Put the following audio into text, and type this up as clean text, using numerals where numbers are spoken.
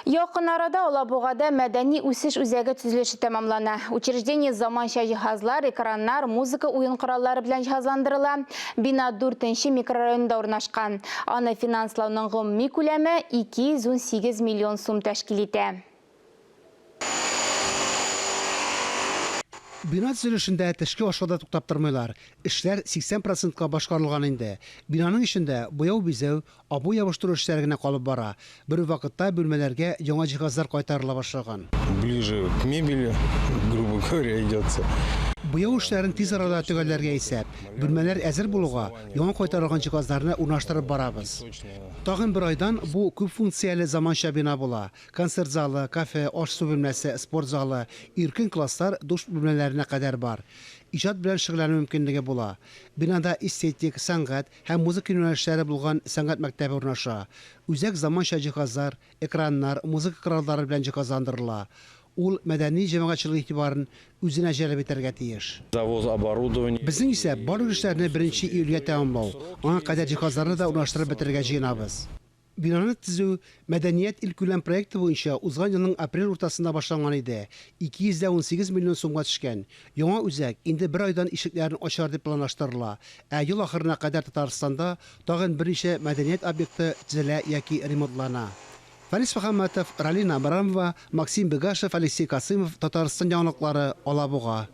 Якын арада Алабугада мәдәни үсеш үзәге төзелеше тәмамлана. Учреждение заманча җиһазлар, экраннар, музыка уен кораллары белән җиһазландырыла. Бина дүртенче микрорайонда урнашкан. Аны финанслауның гомуми күләме 218 миллион сум тәшкил итә. Бина төзелешендә төшке ашка да туктап тормыйлар. Эшләр 80 процентка башкарылган инде. Бинаның эчендә буяу-бизәү, Обой ябыштыру эшләре генә калып бара. Бер үк вакытта бүлмәләргә яңа җиһазлар кайтарыла башлаган. Ближе к мебели, грубо говоря, идется. Буяу эшләрен тиз арада төгәлләргә исәп. Бүлмәләр әзер булуга, яңа кайтарылган җиһазларны урнаштырып барабыз. Тагын бер айдан бу күп функцияле заманча бина була. Концерт залы, кафе, аш-су бүлмәсе, спорт залы, иркен класслар, душ бүлмәләренә кадәр бар. Иҗат белән шөгыльләнү мөмкинлеге була. Бинада эстетик, сәнгать, һәм музыка юнәлешләре булган сәнгать мәктәбе урнаша. Үзәк заманча җиһазлар, экраннар, музыка кораллары белән җиһазландырыла. Ул мәдәни җәмәгатьчелек игътибарын үзенә җәлеп итәргә тиеш. Завоз оборудования. Безнең исәп, барлык эшләрне беренче июльгә тәмамлау. Аңа кадәр җиһазларны да урнаштырып бетерергә җыенабыз. Бинаны төзү Мәдәният илкүләм проекты буенча узган елның апрель уртасында башланган иде, 218 миллион сумга төшкән. Яңа үзәк инде бер айдан ишекләрен ачар дип планлаштырыла, ә ел ахырына кадәр Татарстанда тагын берничә мәдәният объекты төзелә яки ремонтлана. Фәнис Мөхәммәтов, Ралина Абрамова, Максим Бегашев, Алексей Касыймов, Татарстан яңалыклары, Алабуга.